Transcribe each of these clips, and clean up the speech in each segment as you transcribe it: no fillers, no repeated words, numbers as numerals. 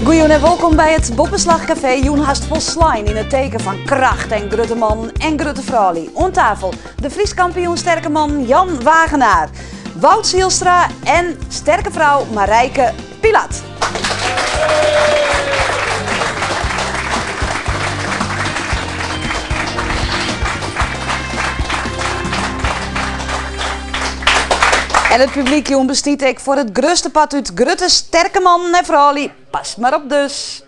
Goejûn en wolkom by it Boppeslach Kafee. Jûn hast folslein yn it teken fan kracht en grutte mannen en grutte froulju. Oan tafel de Frysk kampioen sterke man Jan Wagenaar, Wout Zijlstra en sterke frou Marijke Pilat. En it publyk jûn bestiet ek foar it grutste part út grutte sterke mannen en froulju. Pas mar op dus.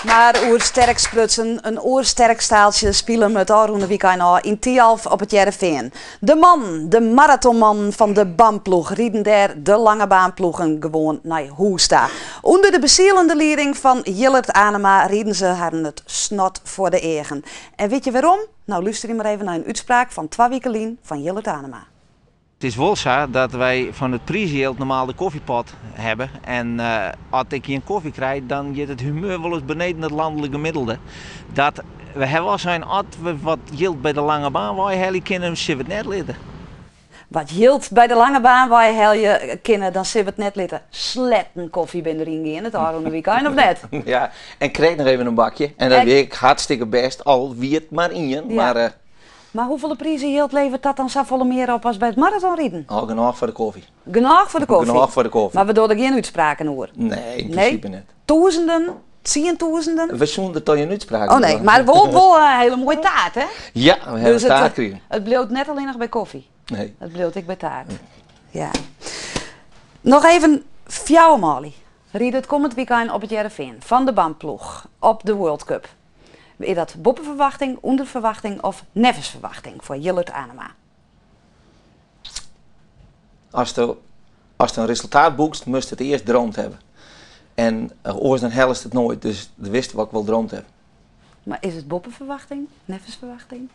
Mar oer sterk sprutsen, in oar sterk staaltsje spile him it ôfrûne wykein ôf yn Thialf op It Hearrenfean. De mannen, de maratonmannen fan de BAM-ploech, riden dêr de langebaanploegen gewoan nei hûs ta. Under de besielende lieding fan Jillert Anema riden se harren it snot foar de eagen. En wit je wêrom? No lústerje mar even nei in útspraak fan twa wike lyn fan Jillert Anema. It is wol sa dat wy fan it priisjild normaal de koffiepot hawwe en as ik gjin kofje krij dan giet it humeur wolris beneden it lanlik gemiddelde. Dat we hawwe al sein as we wat jild by de lange baan weihelje kinne, sille we it net litte. Wat jild by de lange baan weihelje kinne, dan sille we it net litte. Sletten kofje bin deryn gien it ôfrûne wykein, of net? Ja, en krekt noch even in bakje. En dat wie ek hartstikke bêst, al wie it mar ien. Ja. Mar hoefolle prizejild leveret dat dan safolle mear op as by it maratonriden? Oh, genôch foar de kofje. Genôch foar de kofje? Genôch foar de kofje. Mar we dogge der gjin útspraken oer? Nee, yn prinsipe net. Tûzenden? Tsientûzenden? We soene der toch gjin útspraken Oh nee, mar wol, wol in hiele moaie taart, hè? Ja, we hawwe in taart krigen. It bliuwt net allinnich by kofje. Nee. It bliuwt ek by taart. Ja. Noch even fjouwer manlju ride it kommend wykein op It Hearrenfean fan de BAM-ploech op de World Cup. Is dat boppe ferwachting, ûnder ferwachting of neffens ferwachting foar Jillert Anema? Ast ast in resultaat boekst, moatst it earst droomd hawwe. En oars dan hellest it noait, dus witst wat ik wol droomd haw. Mar is it boppe ferwachting, neffens ferwachting?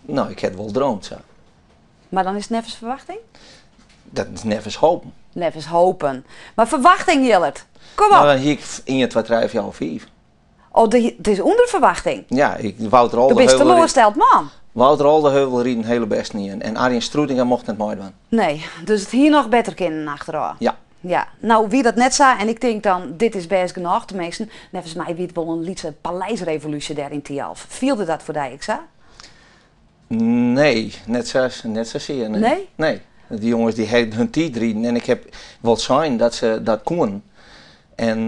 No, ik ha it wol droomd, sa. Mar dan is it neffens ferwachting? Dat is neffens hopen. Neffens hopen. Mar ferwachting, Jillert, kom op! No, dan hie ik ien, twa, trije, fjouwer, fiif. Oh, it is ûnder ferwachting? Ja, ik, Wouter Do bist Oldeheuvel. teloarsteld man. Wouter Oldeheuvel ried in hiele bêsten ien en Arjen Stroetinga mocht net meidwaan. Nee, dus it hie noch better kinnen achterôf. Ja. Ja, no wie dat net sa en ik tink dan, dit is bêst genôch. Teminsten, neffens my wie it wol in lytse paleisrevolúsje dêr yn Thialf. Fielde dat foar dy ek sa? Nee, net sa, net sasear. Nee? Nee? Nee. Dy jonges dy hawwe hun tiid riden en ik ha wol sein dat se dat koenen. En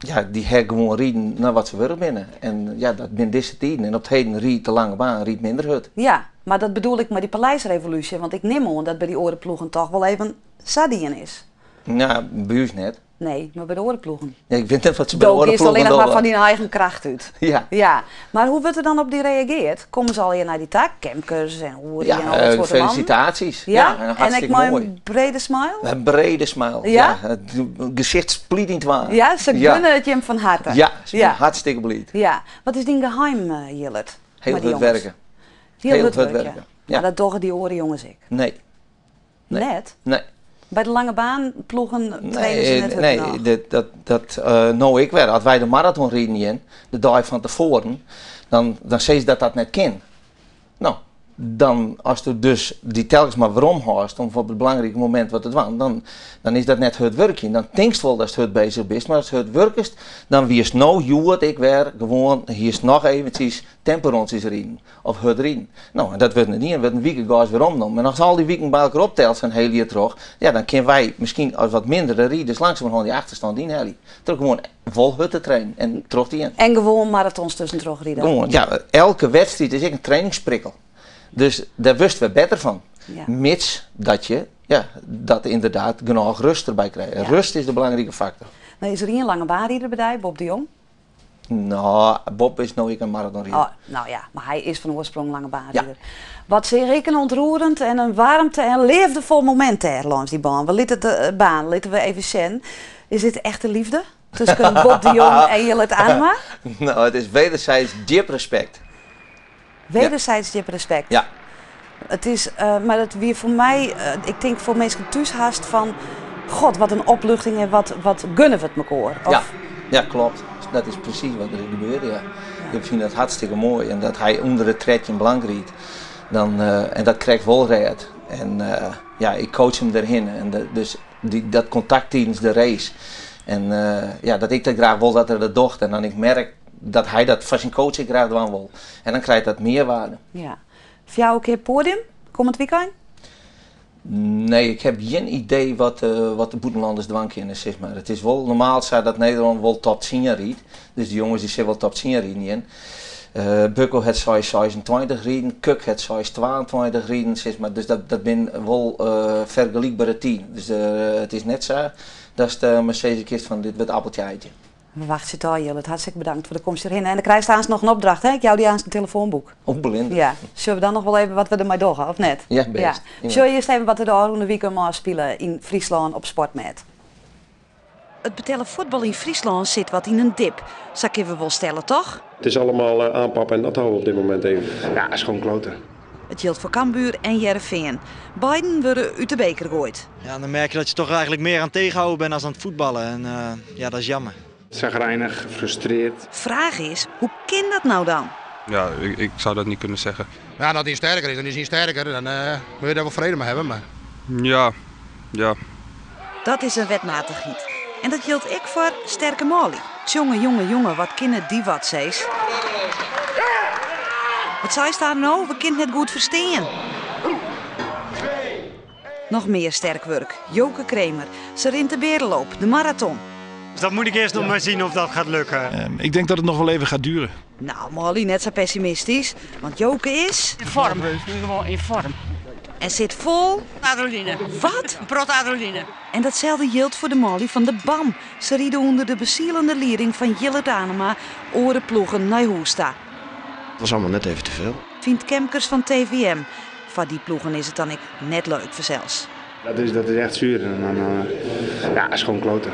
ja, dy ha gewoan riden nei wat se wurdich binne. En ja, dat binne dizze tiden. En op 't heden riidt de lange baan riidt minder hurd. Ja, mar dat bedoel ik mei dy paleisrevolúsje, want ik nim oan dat by dy oare ploegen toch wol even sa dien is. No, by ús net. Nee, mar by de oare ploegen. Nee, ik wit net wat se by de oare ploegen Do giest allinnich mar dogge. fan dyn eigen kracht út. Ja. Ja. Mar hoe wurdt der dan op dy reageard? Komme se allegear nei dy ta? Kemkers en Oeri Ja, en al dat soarte mannen? felisitaasjes. Ja? Ja, En ek hartstikke mei moai. in brede smile? In brede smile, Ja? ja. It gesicht splyt yn twaen. Ja, se Ja. gunne it jim fan harte. Ja, se binne Ja. hartstikke bliid. Ja. Wat is dyn geheim, Jillert? Hiel Mei dy hurd jonges? werke. Hiel Hiel hurd hurd wurkje. werke, ja. Mar dat dogge dy oare jonges ek? Nee. Nee. Net? Nee. By de lange baan ploegen traine se net hurd Nee, genôch? nee, dat, dat, no ek wer. As wy de maraton riden gean, de dei fan tefoaren, dan, dan sizze se dat dat net kin. No, dan ast dus dy telkens mar werom hâldst om op it belangrike momint wat te dwaan, dan, dan is dat net hurd wurkjen. Dan tinkst wol datst hurd bezich bist, mar ast hurd wurkest, dan wiest no hjoed ek wer gewoan, hiest noch eventsjes temporontsjes riden of hurd riden. No, en dat wurdt net dien, wurdt in wike gaas werom nommen. En ast al dy wiken by elkoar optelst in hiel jier troch, ja, dan kinne wy miskien as wat mindere riders langsumerhân dy achterstân ynhelje. Troch gewoan wol hurd te trainen en troch te gean. En gewoan maratons tuskentroch ride. Gewoan, ja. Elke wedstriid is ek in trainingsprikkel. Dus dêr wurdst wer better fan. Ja. Mits dat je, ja, dat ynderdaad genôch rust derby krije. Ja. Rust is de belangrike faktor. No is der ien lange baanrider by dy, Bob de Jong. No, Bob is no ek in maratonrider. Oh, no ja, mar hy is fan oarsprong lange baanrider. Ja. Wat seach ik in ûntroerend en in waarmte en leafdefol momint dêr lâns dy baan. We litte de baan, litte we even sjen. Is dit echte liefde tusken Bob de Jong en Jillert Anema? No, it is wederzijds djip respekt. Wederzijds djip respekt. Ja. It is, mar it wie foar my, ik tink foar minsken thús hast fan, God, wat in opluchting en wat, wat gunne we it mekoar. Of... Ja, ja, klopt. Dat is presys wat der gebeurde, ja. Ik fyn dat hartstikke moai en dat hy ûnder de 13 blank ried, dan, en dat krekt wol rêdt. En ja, ik coach him derhinne. En dus dy, dat kontakt tidens de race. En ja, dat ik dat graach wol dat er dat docht. En dan ik merk dat hy dat foar syn coach ek graach dwaan wol. En dan krijt dat mearwaarde. Ja. Fjouwer kear poadium, kommend wykein? Nee, ik ha gjin idee wat de bûtenlanners dwaan kinne, sis mar. It is wol normaal sa dat Nederlân wol top 10 rydt. Dus de jonges dy sille wol top 10 riden gean. Bukko hat 6,26 riden, Kuk hat 6,22 riden, sis mar. Dus dat binne wol fergelykbere tiden. Dus it is net sa datst mar sizze kinst fan dit wurdt appeltje eitje. We wachtsje it ôf, Jillert. Hartstikke bedankt foar de komst hjirhinne. En dan krijst aanst noch in opdracht, hè? Ik jou dy aanst in telefoanboek. Oh, blinder. Ja. Sjogge we dan noch wol even wat we dermei dogge, of net? Ja, bêst. Ja. Sjogge earst even wat der de ôfrûne wike ôfspile yn Fryslân op sportmêd. It betelle fuotbal yn Fryslân sit wat yn in dip. Sa kinne we wol stelle, toch? Het is allemaal aanpappen en dat houden we op dit moment even. Ja, is gewoon kloten. It jildt foar Cambuur en Hearrenfean. Beiden wurde út de beker goaid. Ja, dan merk je dat je toch eigenlijk meer aan het tegenhouden bent als aan het voetballen. En ja, dat is jammer. Chagrijnig, gefrustreerd. Fraach is, hoe kin dat no dan? Ja, ik zou dat niet kunnen zeggen. Ja, as hy sterker is, dan is hy sterker. Dan moatte je dêr wol frede mei hawwe. Mar... Ja, ja. Dat is in wetmatichheid. En dat jildt ek foar sterke manlju. Tsjonge, jonge, jonge, wat kinne dy wat, seis. Wat seist dêr no? We kinne it net goed ferstean. Noch mear sterk wurk. Joke Kramer. Se rint de Beareloop, de maraton. Dus dat moet ik eerst nog maar zien of dat gaat lukken. Ik denk dat het nog wel even gaat duren. Nou, Molly, net sa pessimistysk. Want Joke is... In vorm. Gewoan yn foarm. En sit fol... Adrenaline. Wat? In protte adrenaline. En datselde jildt foar de manlju fan de BAM. Se ride ûnder de besielende lieding fan Jillert Anema oare ploegen nei hûs ta. Het was allemaal net even te veel. Fynt Kemkers fan TVM. Foar dy ploegen is it dan ek net leuk fansels. Dat is echt zuur. En dan, ja, is gewoon kloten.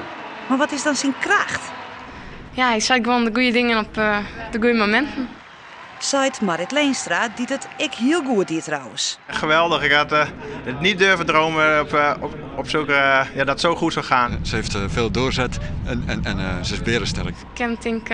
Mar wat is dan syn kracht? Ja, hy seit gewoan de goede dingen op de goede mominten. Seit Marit Leenstra, dy't it ek hiel goed die trouwens. Geweldig, ik had het niet durven dromen op zulke, ja, dat het zo goed zou gaan. Ze heeft veel doorzet en ze is berensterk. Ik tink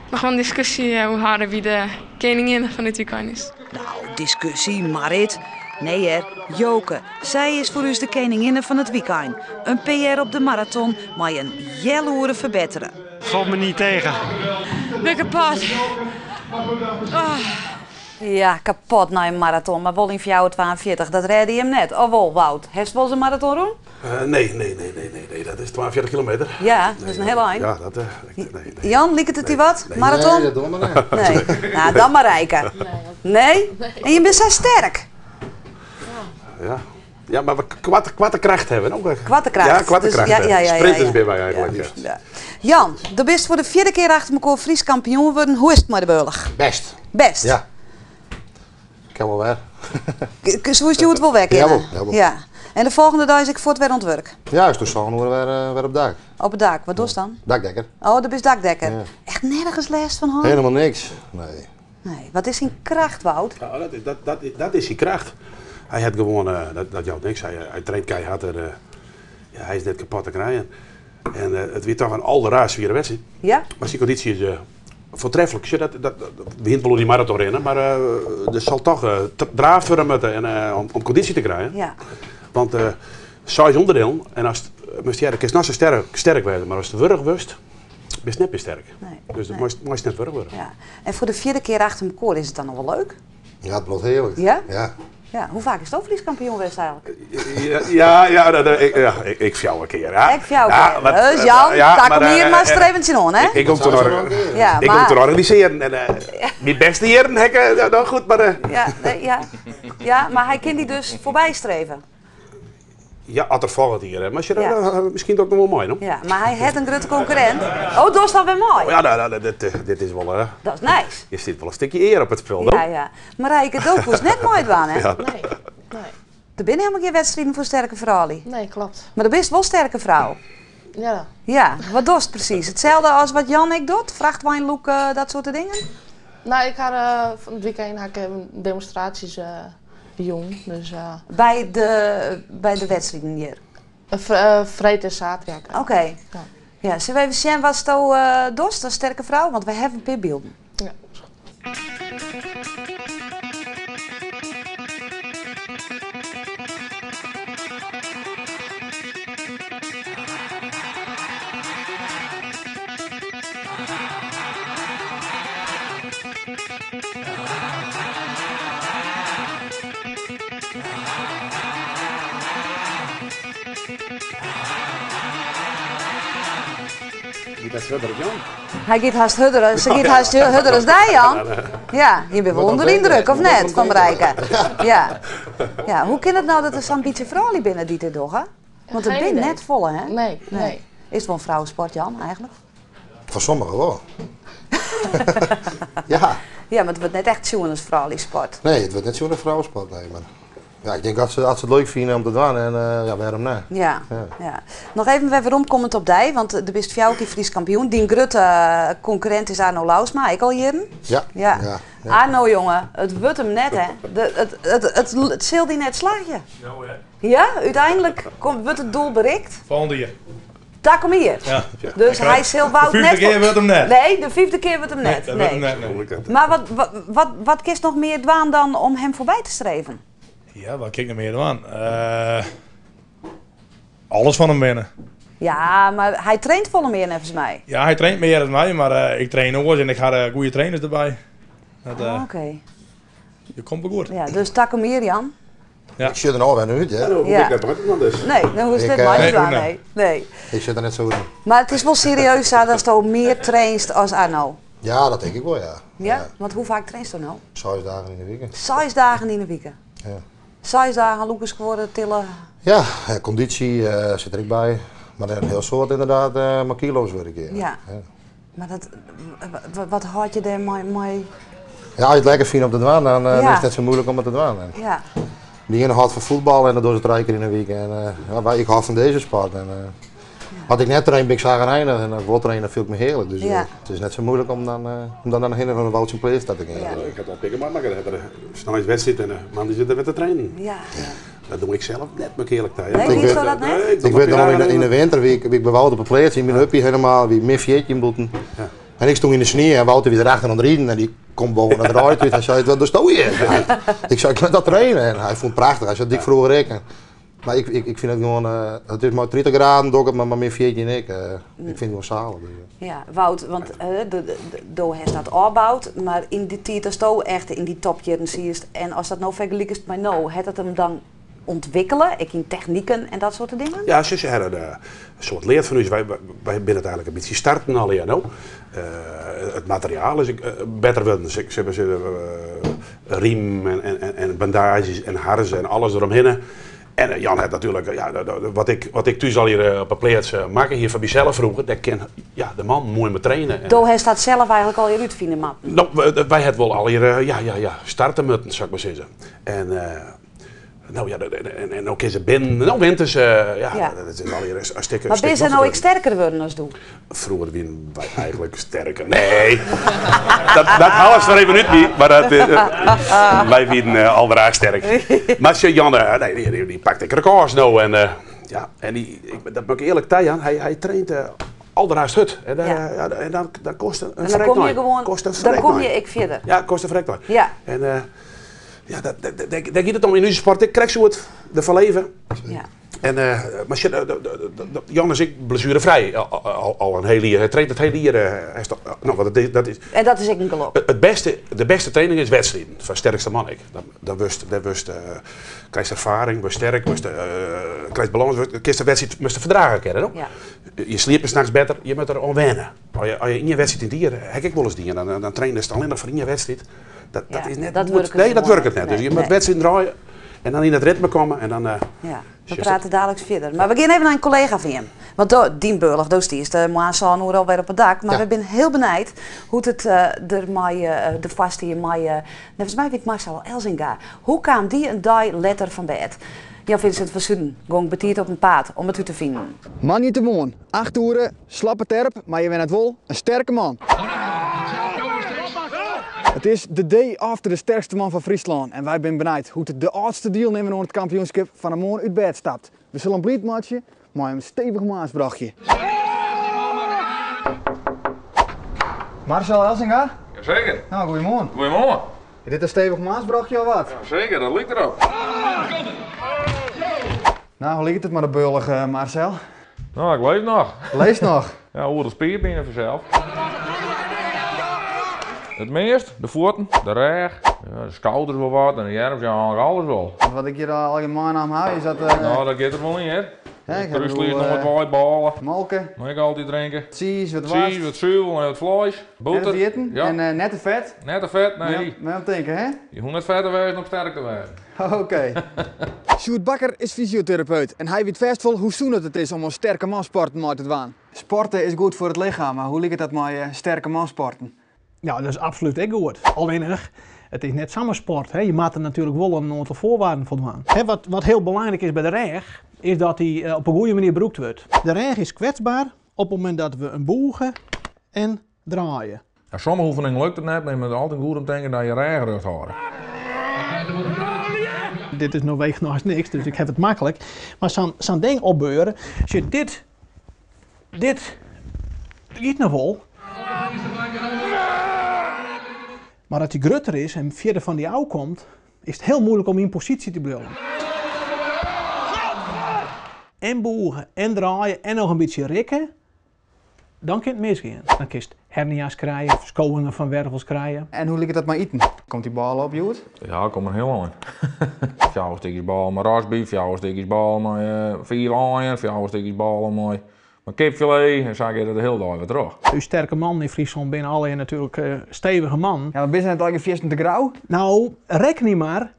noch wol in diskusje oer har wa't de keninginne fan dit wykein is. Nou, diskusje, Marit. Nee hear, Joke. Sy is foar ús de keninginne fan it wykein. In PR op de maraton mei in healoere ferbettere. Valt me niet tegen. Ben kapot. Oh. Ja, kapot nei in maraton, mar wol yn 4,42. Dat rêde jim net. Of wol, Wout? Hast wolris in maraton rûn? Nee, nee, nee, nee, nee, nee, dat is 42 kilometer. Ja, dat is in hiel ein. Ja, dat, nee, nee. Jan, liket it dy wat? Nee. Maraton? Nee, dat dogge we net. Nee. Nou, dan Marijke. Nee? En je bent sa sterk. Ja. Ja, mar we koarte kracht hawwe. No. Koarte kracht. Ja, koarte Dus, kracht. ja, Sprinters binne wy eigentlik. Ja. Ja. Jan, do bist foar de fjirde kear achter elkoar Frysk kampioen wurden. Hoe is it mei de bealch? Bêst. Bêst? Ja. Kin wol wer. Soest hjoed wol wer kinne? Jawol, jawol. Ja. En de folgjende dei is ek fuort wer oan it wurk? Ja, is tot sân oere wer op dak. Op it dak. Wat dochst dan? Dakdekker. Oh, do bist dakdekker. Ja. Echt nergens lêst fan hân? Helemaal niks, nee. Nee. Wat is syn kracht, Wout? Ja, dat is syn kracht. Hy hat gewoan, dat jout niks. Hy traint keihard en ja, hy is net kapot te krijen. En it wie toch in alderraarst swiere wedstriid. Ja? Mar syn kondysje is foartreflik. Sjoch, we hiene wol oer dy maraton rinne, mar der sil toch draafd wurde moatte en om kondysje te krijen. Ja. Want seis ûnderdielen en ast, moatst hearre, kinst noch sa sterk wêze, mar ast wurch wurdst, bist net mear sterk. Nee, Dus nee. moatst net wurch wurde. Ja. En foar de fjirde kear achter elkoar is it dan noch wol leuk? Ja, it bliuwt hearlik. Ja? Ja. Ja, hoe faak bisto Frysk kampioen west eigentlik? Ja, ja, ja, dat, ik, ja, ik fjouwer kear. Ja. Ek fjouwer Ja, kear. maar, Dus Jan, ja, daar maar, kom hier maar eens even tsjinoan, hè? Ik kom te Ja, ik kom maar te organiseren en myn bêste jierren ha ik, ja, nou goed, mar Ja, nee, ja. Ja, mar hy kin dy dus foarby streve. Ja, as er folget jier, hè. Mar as je Ja. dat, miskien ek noch wol mei, no? Ja, mar hy hat in grutte konkurrint. Oh, dochst alwer mei? Oh, ja, nou, nou, dit is wol, Dat is nice. Je sit wol in stikje ear op it spul, no? Ja, ja. Marijke, do koest net meidwaan, hè? Ja. Nee, nee. Der binne hielendal gjin wedstriden foar sterke froulju. Nee, kloppet. Mar do bist wol sterke frou. Ja. Ja, wat dochst presys? Itselde as wat Jan ek docht? Frachtwein lûke, dat soarte dingen? Nou, ik ha fan it wykein ha ik even demonstraasjes jûn. Dus, By de wedstriden hjir? Freed en saterdei. Oké. Ja. Ja, sille we even sjen watsto dochst as sterke frou? Want we hawwe in pear bylden. Ja. Giet dat hurder as Jan? Hy giet hast hurder, se giet hast hurder as dy, Jan. Ja, je binne wol ûnder de yndruk, of net, fan Marijke? Ja. Ja, hoe kin it no dat der sa'n bytsje froulju binne dy't dit dogge? Want it Geen binne idee. net folle, hè? Nee, nee. Is it wol in frouwesport, Jan, eigentlik? Foar sommigen wol. ja. Ja, mar it wurdt net echt sjoen as frouljussport. Nee, it wurdt net sjoen as frouwesport, nee. Mar ja, ik tink as se it leuk fine om te dwaan, en ja, wêrom net? Ja, ja. Noch even wer weromkommend op dy, want do bist fjouwer kear Frysk kampioen. Dyn grutte konkurrint is Arno Louwsma, ek al jierren. Ja. Ja. Ja, ja. Arno, jonge, it wurdt him net, hè? It sil dy net slagje. Ja, úteinlik wurdt it doel berikt. Folgjend jier. Takom jier. Ja. Dus hy sil Wout De net... fyfde kear wurdt him net. Nee, de fyfde kear wurdt him net. Nee, dat wurdt him net, nee. Mar wat kinst noch mear dwaan dan om him foarby te streven? Ja, wat kin ik noch mear dwaan? Alles fan him winne. Ja, mar hy traint folle mear neffens my. Ja, hy traint mear as my, mar ik train oars en ik ha goede trainers derby. Dat, Oké. Je komt wol goed. Ja, dus takom jier, Jan. Ja. Ik sjoch der no wer nei út, hear. Ja, dan hoech Ja. ik net mei te dwaan dus. Nee, dan hoechst Ik, net mei te eh, dwaan, nee. nee. Ik sit der net sa yn. Mar it is wol serieus sa datsto mear trainst as Arno? Ja, dat tink ik wol, ja. Ja? Want hoe faak trainsto no? Seis dagen yn 'e wike. Seis dagen yn 'e wike? Ja. Seis dagen lûke, skuorre, tille? Ja, kondysje sit der ek by. Mar in hiel soad ynderdaad mei kilo's wurkje. Ja. Maar dat, wat hâld je dêr mei? Ja, as je it lekker fine om te dwaan, dan Ja. is it net sa muoilik om it te dwaan. En Ja. De iene hâldt fan fuotbal en dat dogge se trije kear yn 'e wike. En ja, ik hâld fan dizze sport. En as ik net train, bin ik chagrijnich. En as ik wol train, dan fiel ik my hearlik. Dus it is net sa muoilik om dan om dan hinne fan de Wout syn pleats ta te gean. Ja. Ik ha al pikken makke, dat er sneins wedstriid en moandei sit er wer te trainen. Ja. Dat doch ik sels net, moat ik earlik ta. Nee, wie dat net? Nee, ik Ik wit noch yn de winter wie ik by Wout op 'e pleats yn myn uppie helemaal, wie min 14 bûten. Ja. En ik stond yn de snie en Wouter wie derachter oan it riden en dy komt boven it reid út. Hy sei, wat dochsto hjir? Ik sei, ik lit dat trainen. En hy fûn it prachtich. Hy sei, dat die ik froeger ek. Mar ik fyn it gewoan, it is mei 30 graden doch ik it, mar mei min 14 ek. Ik fyn it gewoan salich. Dus. Ja, Wout, want do hast dat ôfboud, mar yn dy tiid datsto echt yn dy topjierren siest en ast dat no fergelikest mei no, hat it him dan ûntwikkele, ek yn techniken en dat soarte dingen? Ja, se ha in soad leard fan ús. Wy binne it eigentlik in bytsje starten allegear no. It materiaal is ek better wurden. Se hawwe riem en bandaazjes en hars en alles deromhinne. En Jan hat natuerlik, ja, wat ik thús allegear op 'e pleats makke hie foar mysels froeger, dêr kin ja, de man moai mei traine. Do hast dat sels eigentlik allegear útfine moatten? No, wy ha it wol allegear, ja, starte moatten, sil ik mar sizze. En no ja, en no kin se binnen, no winters, ja, dat is allegear in stik. Mar binne se no ek sterker wurden as doe? Froeger wienen wy eigentlik sterker. Nee, dat hâldst der even út my. Mar dat, wy wienen alderraarst sterk. Mar sjoch, Jan, nee, dy pakt ek rekôrs no. En, ja, en dy, ik, dat moat ik earlik tajaan, hy traint alderraarst hurd. En, ja, en dan kost in En dan kom je gewoan, dan kom je ek fierder. Ja, kost in frek Ja. En ja, dêr giet it om yn ús sport. Ik krekt soe it derfoar leve. Ja. En, mar sjoch, Jan is ek blessuerefrij al in hiel jier. Hy traint it hiele jier. Hy is toch, no, want dat is, En dat is ek in gelok. Het beste, de beste training is wedstriden, foar sterkste man ek. Dan wurdst, dêr wurdst, krijst erfaring, wurdst sterk, wurdst, krijst balâns, wurdst, kinst de wedstriid moatst ferdrage kinne. No? Ja. Je sliepe nachts better, je moatte der oan wenne. As je ien wedstriid yn it jier, ha ik ek wolris dien, dan trainest allinnich foar ien wedstriid. Dat Ja, is net dat goed. wurket Nee, dat gewoan wurket net. net. Dus je Nee, moat nee. wedstriden draaie en dan yn it ritme komme en dan. Ja, we prate daliks fierder. Mar we gean even nei in kollega fan jim. Want do, dyn bealch, do stiest moarn sân oere alwer op it dak. Mar we binne hiel benijd hoe't it der mei de foarstie mei, neffens my wie it Marcel Elzinga. Hoe kaam dy in dei letter fan bêd? Jan Vincent van Suden gong betiid op 'en paad om it út te finen. Moandeitemoarn, 8 oere, Slappeterp, mar je wennet wol, in sterke man. It is de day after de sterkste man fan Fryslân en wy binne benijd hoe't de âldste dielnimmer oan it kampioenskip fan 'e moarn út bêd stapt. We sille him bliid meitsje mei in stevich moarnsbrochje. Marcel Elzinga? Jazeker. Nou, goeiemoarn. Goeiemoarn. Is dit in stevich moarnsbrochje of wat? Jazeker, dat liket derop. Nou, hoe liket it mei de bealch, Marcel? Nou, ik leef noch. Leefst noch? Ja, oeral spierpine fansels. It meast, de fuotten, de rêch, de skouders wol wat en de earms, ja, eigentlik alles wol. Wat ik hjir allegear meinaam ha, is dat... Nou, dat giet der wol yn, hear. Hè, ik ha Krúsliis bedoel, noait wei, bôle. Molke. Moat ik altyd drinke. Tsiis, wat woarst. Tsiis, wat suvel en wat fleis. Bûter. Net te ferjitten. Ja. En net te fet. Net te fet, nee. Moat om tinke, hè? Je hoecht net fet te wêzen om sterk te wêzen. Oké. Sjoerd Bakker is fysioterapeut en hy wit fêst wol hoe sûn it is om oan sterke mansporten mei te dwaan. Sporten is goed foar it lichem, mar hoe liket dat mei sterke mansporten? Ja, dat is absolút ek goed. Allinnich, it is net samar sport. Hè. Je moatte natuerlik wol in oantal foarwaarden foldwaan. Hè, wat hiel belangryk is by de rêch, is dat dy op in goede manier brûkt wurdt. De rêch is kwetsber op it momint dat we him bûge en draaie. Ja, sommige oefeningen lukt it net, mar je moatte altyd goed om tinke dat je rêch rjocht hâlde. Dit is no weecht noch as niks, dus ik haw it maklik. Mar sa'n ding opbeure, sjoch dit, dit giet noch wol. Mar as dy grutter is en fierder fan dy ôfkomt, is it hiel muoilik om yn posysje te bliuwen. En bûge en draaie en noch in bytsje rikke, dan kin it misgean. Dan kinst hernia's krije, ferskowingen fan wervels krije. En hoe liket dat mei iten? Komt dy bôle op hjoed? Ja, ik kom in hiel ein. Fjouwer stikjes bôle mei rosbyf, fjouwer stikjes bôle mei fiif aaien, fjouwer stikjes bôle mei kipfilet en sa giet it de hiele dei wer troch. Us sterke mannen yn Fryslân binne allegear natuerlik stevige mannen. Ja, mar binne se net allegear fiersten te grau? No, rekkenje mar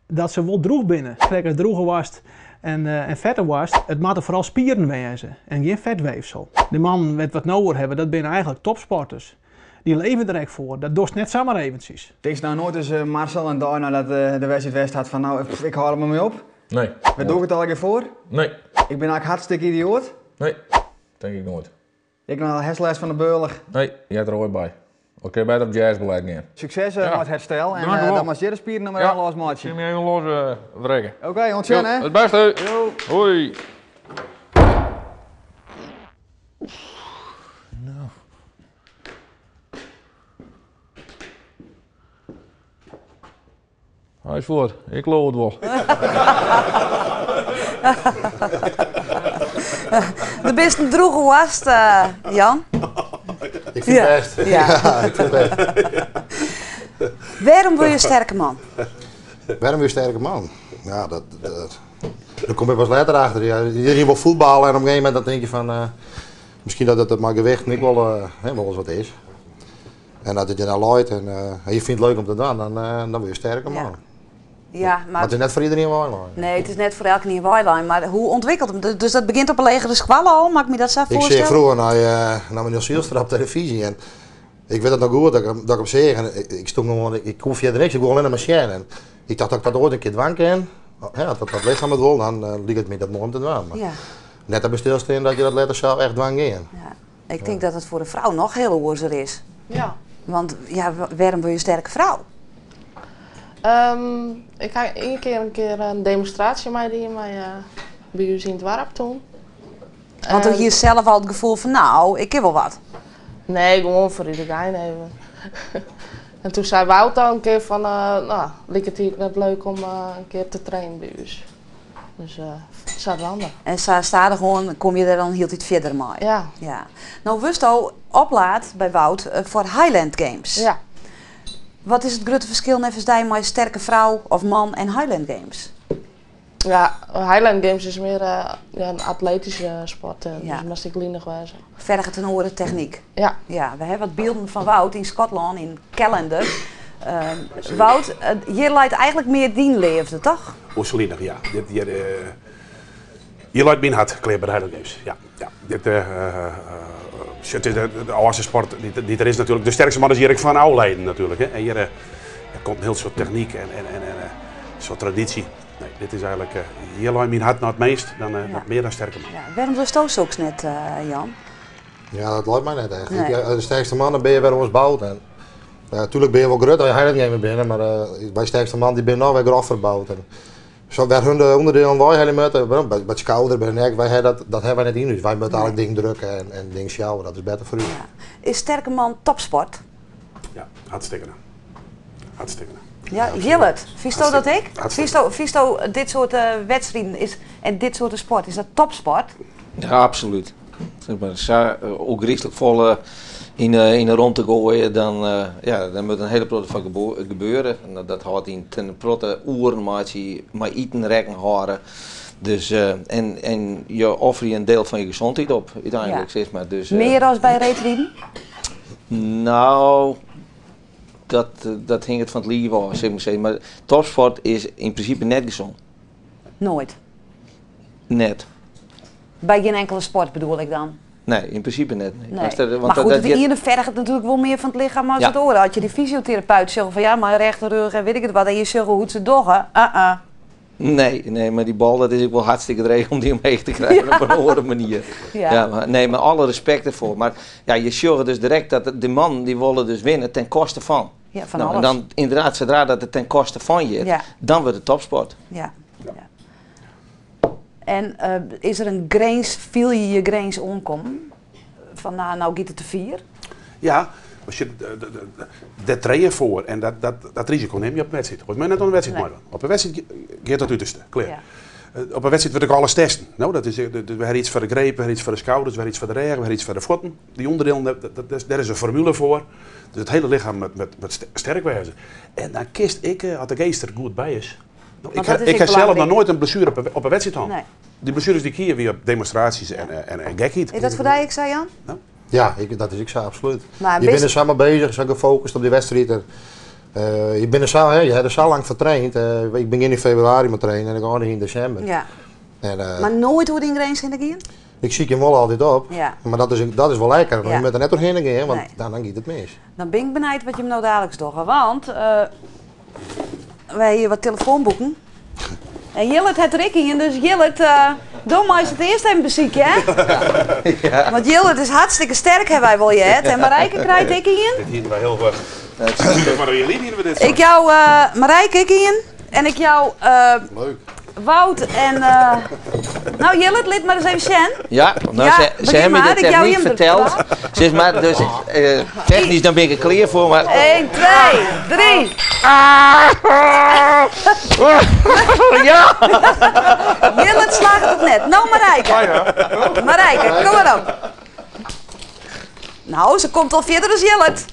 dat se wol drûch binne. Krekt as drûge woarst en fette woarst, it moatte foaral spieren wêze en gjin fetweefsel. De mannen wêr't we it no oer hawwe, dat binne eigentlik topsporters. Dy leve der ek foar, dat dochst net samar eventsjes. Tinkst no noait ris Marcel in dei neidat de wedstriid west hat fan no, ik hâld der mar mei op? Nee. Wêr doch ik it allegear foar? Nee. Ik bin eigentlik hartstikke idioat? Nee, tink ik noait. Ek noch hast lêst fan de bealch? Nee, heart der oait by. Ik kin better op jazzballet gean. Sukses mei it herstel en dan moatst hjir de spieren noch mar even los meitsje. Ja, sil my even los wrekke. Oké, oant sjen hè. It bêste. Hoi. No. Hy is fuort. Ik leau it wol. Do bist in drûge woarst, Jan. Ik fyn it bêst. Ja. Ja, ik fyn it bêst. Wêrom wurde je sterke man? Wêrom wurde je sterke man? Ja, dat, dat, dêr kom ik pas letter achter. Ja, je wol fuotballe en op in gegeven momint dan tink je fan, miskien dat it mei gewichten ek wol, hè, wolris wat is. En as it je dan leit en je fynt it leuk om te dwaan, dan, dan wurde je sterke man. Ja, mar Mar it is net foar iderien weilein. Nee, it is net foar elkenien weilein, mar hoe ûntwikkelt him? Dus dat begjint op 'e legere skoalle al, moat ik my dat sa Ik seach foarstelle? froeger nei menear Zylstra op telefyzje en ik wit it noch goed dat ik him, dat ik him seach en ik stûn gewoan, ik koe fierder niks, ik woe allinnich mar sjen. En ik tocht dat ik dat oait in kear dwaan kin, hè, as dat lichem it wol, dan liket it my dat moai om te dwaan. Mar net derby stilstean dat je dat letter sels echt dwaan gean. Ik tink dat it foar de frou noch hiel oarser is. Ja. Want ja, wêrom wurde je sterke frou? Ik ha ien kear in kear in demonstraasje meidien mei by ús yn it doarp toen. Want do hiest sels al it gefoel fan no, ik kin wol wat. Nee, gewoan foar de gein even. En toen sei Wout al in kear fan, no, liket it dy net leuk om in kear te trainen by ús. Dus sadwaande. En sa stadichoan komme je der dan hieltyd fierder mei. Ja. Ja. No wurdsto oplaat by Wout foar Highland Games. Ja. Wat is it grutte ferskil neffens dy mei sterke frou of man en Highland Games? Ja, Highland Games is mear ja, in atletyske sport, dus moatst ek linich wêze. Ferget in oare technyk. Ja. Ja, we hawwe wat bylden fan Wout yn Skotlân, yn Callander. Wout, hjir leit eigentlik mear dyn leafde, toch? Oerselinich, ja. Dit, hjir, hjir leit myn hert klear by de Highland Games. Ja, ja. Dit, it is de âldste sport dy't der is natuerlik. De sterkste man is hjir ek fan ôfleiden natuerlik. Hè. En hjir komt in hiel soad technyk en in soad tradysje. Nee, dit is eigentlik, hjir leit myn hert noch it meast, dan mear dan sterke man. Ja, wêrom dochsto soks net, Jan? Ja, dat leit my net echt. Nee. De sterkste man, dan binne je wer oars boud. En, natuerlik binne je wol grut as je Highland Games binne, mar by sterkste man dy binne noch wer groffer boud. En, so, wêr hun de ûnderdielen wei helje moatte, by it skouder, by de nek, wy ha dat, dat hawwe wy net yn ús. Wy moatte eigentlik dingen drukke en dingen sjouwe, dat is better foar ús. Ja. Is sterke man topsport? Ja, hartstikke. Hartstikke. Ja, Jillert, fynsto dat ek? Fynsto dit soart wedstriden is, en dit soart sport, is dat topsport? Ja, absolút. Sa ôfgryslik folle yn 'e romte goaie, dan, ja, dan moat in hiele protte foar gebeure. En dat hâldt yn in protte oeren meitsje, mei iten rekken hâlde. Dus, en je offerje in diel fan je gezondheid op, úteinlik, sis mar. Dus, Mear as by reedriden? No, dat hinget fan it liif ôf, sil ik mar sizze. Mar topsport is yn prinsipe net gesûn. Noait? Net. By gjin inkelde sport bedoel ik dan? Nee, yn prinsipe net. Nee. Nee. Want mar goed, it iene ferget natuerlik wol mear fan it lichem as it oare. As je dy fysioterapeut sjogge fan ja, mei rechterrug en wit ik it wat, en je sjogge hoe't se dogge, uh-uh. Nee, nee, mar dy bal dat is ek wol hartstikke dreech om dy omheech te krijen op in oare manier. Ja. Maar, nee, mar alle respekt derfoar. Mar ja, je sjogge dus direkt dat de mannen dy wolle dus winne ten koste fan. Ja, fan Nou, en alles. dan ynderdaad, sadree't dat it ten koste fan giet, dan wurdt it topsport. Ja. En is der in grins, fiele je je grins oankommen? Fan no, no giet it te fier? Ja, dêr train je foar en dat risiko nimme je op in wedstriid. Oars moatte je net oan de wedstriid meidwaan. Op in wedstriid giet dat uterste, klear. Op in wedstriid wurdt ek alles testen. No, dat is, we hawwe yts foar de greep, we hawwe yts foar de skouders, we hawwe yts foar de rêch, we hawwe yts foar de fuotten. Dy ûnderdielen, dêr is in formule foar. Dus it hiele lichem moat sterk wêze. En dan kinst ek, as de geast der goed by is. No, Want dat is ik ek ha sels noch belangryk. noait in blessuere op in wedstriid hân. Nee. Dy blessueres dy't ik hie, wie op demonstraasjes en gekheid. Is dat foar dy ek sa, Jan? Ja, dat is ek sa, absolút. Maar Je binne der sa mei beuzich, sa gefocust op dy wedstriid. En je binne der sa, hè, je hawwe der sa lang foar traind. Ik begjin yn febrewaris mei trainen en ik einigje yn desimber. En Mar noait oer dyn grins hinne gien? Ik sykje him wol altyd op, mar dat is wol lekker. Want je moatte der net oerhinne gean, want dan giet it mis. Dan bin ik benijd wat jim no daliks dogge, want wy hawwe wat telefoanboeken. En Jillert hat der ek ien, dus Jillert, do meist it earst even besykje, hè? Ja. Want Jillert is hartstikke sterk, hawwe wy wol heard. En Marijke krijt ek ien. Dit hiene wy hiel wat. Mar hiene we dit Ik jou Marijke ek ien. En ik jou Leuk. Wout en... No Jillert, lit mar ris even sjen. Ja, no, Ja, se begjin hawwe my mar, de ik jou technyk jim de ferteld. Sis mar, dus technysk dan bin ik der klear foar, mar... 1, 2, 3. Ja! Jillert slagget it net. No Marijke. Marijke, kom mar op. No, se komt al fierder as Jillert.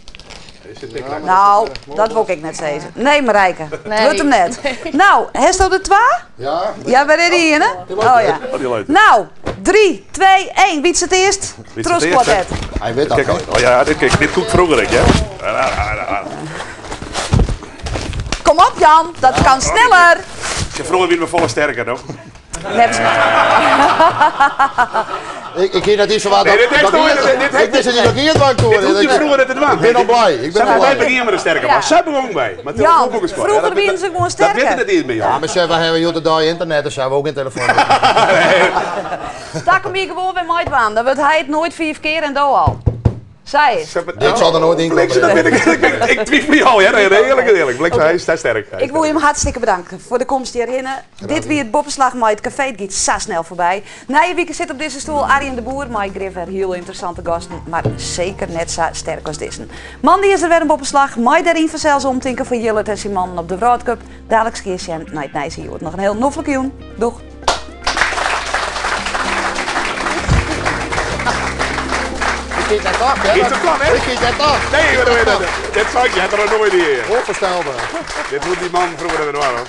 No, dat wol ik net sizze. Nee, Marijke, it wurdt him net. No, hasto der twa? Ja. Ja, wêr is dy iene? Oh ja. No, 3, 2, 1. Wie it earst? Trochskuord. Hy wit dat. Oh ja, dit, kijk, dit koe ik froeger ek, hè. Kom op, Jan, dat kan sneller. Froeger wiene we folle sterker, no. Ik hie net iets wat. Nee, dit heeft nooit. Dit Ik wist dat je nog niet dwaan koe. Dit hoecht je froeger net te dwaan. Ik bin al blij. Ik ben al Wij blij. beginnen met een sterke, mar sy begûn by. Mar Jan, froeger wiene se gewoan Dat sterker. witte net iens mear, Ja, Jan. mar sjoch, wy hawwe hjoed-de-dei ynternet, dus hawwe we ek in telefoan. Takom jier gewoan wer meidwaan. Dan wurdt hy it noait fiif kear en do al. Sa is. Dit sil der noait yn Bliksem, dat komme. wit ik, ik twivelje al, hear. Nee, eerlik is eerlik. Bliksem, hy is sterk. Ik wol jim hartstikke bedanke foar de komst hjirhinne. Dit wie it Boppeslach mei it kafee. It giet sa snel foarby. Nije wike sit op dizze stoel Arjen de Boer mei grif wer hiel ynteressante gasten, mar seker net sa sterk as dizzen. Moandei is der wer in Boppeslach, mei dêryn fansels omtinken foar Jillert en syn mannen op de Wrâldcup. Daliks kear sjen nei it nijs hjoed. Noch in hiel noflike jûn. Doeg! Ik kies net op, hè? Is dat dan, hè? Ik kies net op. Nee, maar dit zei ik, je hebt er nog nooit in. Onvoorstelbaar. Dit moet die man froeger net dwaan, hoor.